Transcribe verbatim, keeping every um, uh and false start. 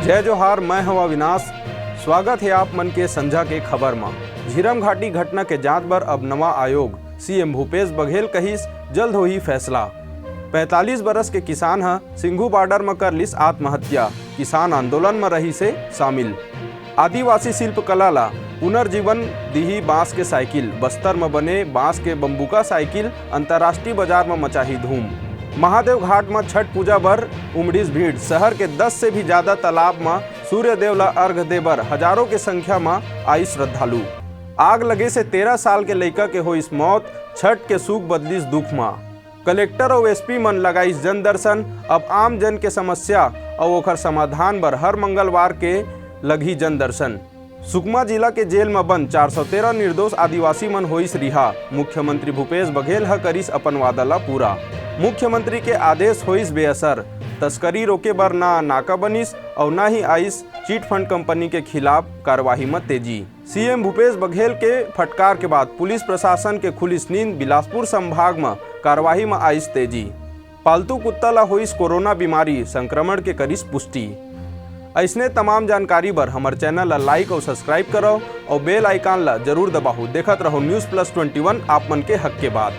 जय जोहार, मैं हूं अविनाश। स्वागत हे आप मन के संझा के खबर म। झीरम घाटी घटना के जांच बर अब नवा आयोग, सीएम भूपेश बघेल कहिस, जल्द होही फैसला। पैंतालीस बरस के किसान ह सिंघू बॉर्डर म कर लिस आत्महत्या, किसान आंदोलन म रहिस हे शामिल। आदिवासी शिल्पकला ला पुनर्जीवन दिही बांस के साइकिल, बस्तर म बने बांस के बम्बुका साइकिल अंतर्राष्ट्रीय बाजार म मचाही धूम। महादेव घाट म छठ पूजा बर उमड़िस भीड़, शहर के दस से भी ज्यादा तालाब म सूर्यदेव ला अर्घ दे बर हजारों के संख्या म आइस श्रद्धालु। आग लगे से तेरह साल के लइका के होइस मौत, छठ के सुख बदलिस दुख म। कलेक्टर अउ एसपी मन लगाइस जन दर्शन। अब आम जन के समस्या अउ ओखर समाधान बर हर मंगलवार के लगही जन दर्शन। सुकमा जिला के जेल म बंद चार सौ तेरह निर्दोष आदिवासी मन होइस रिहा। मुख्यमंत्री भूपेश बघेल ह करिस अपन वादा ला पूरा। मुख्यमंत्री के आदेश होइस बेअसर। तस्करी रोके बर ना नाका बनिस अउ ना ही आइस चिट फंड कंपनी के खिलाफ कार्रवाई म तेजी। सीएम भूपेश बघेल के फटकार के बाद पुलिस प्रशासन के खुलिस नींद, बिलासपुर संभाग म कार्रवाई म आइस तेजी। पालतू कुत्ता ला होइस कोरोना बीमारी, संक्रमण के करिस पुष्टि। अइसने तमाम जानकारी बर हमर चैनल ला लाइक अउ सब्सक्राइब करव अउ बेल आइकन ला जरूर दबाहू। देखत रहव न्यूज़ प्लस ट्वेंटी वन, आप मन के हक के बात।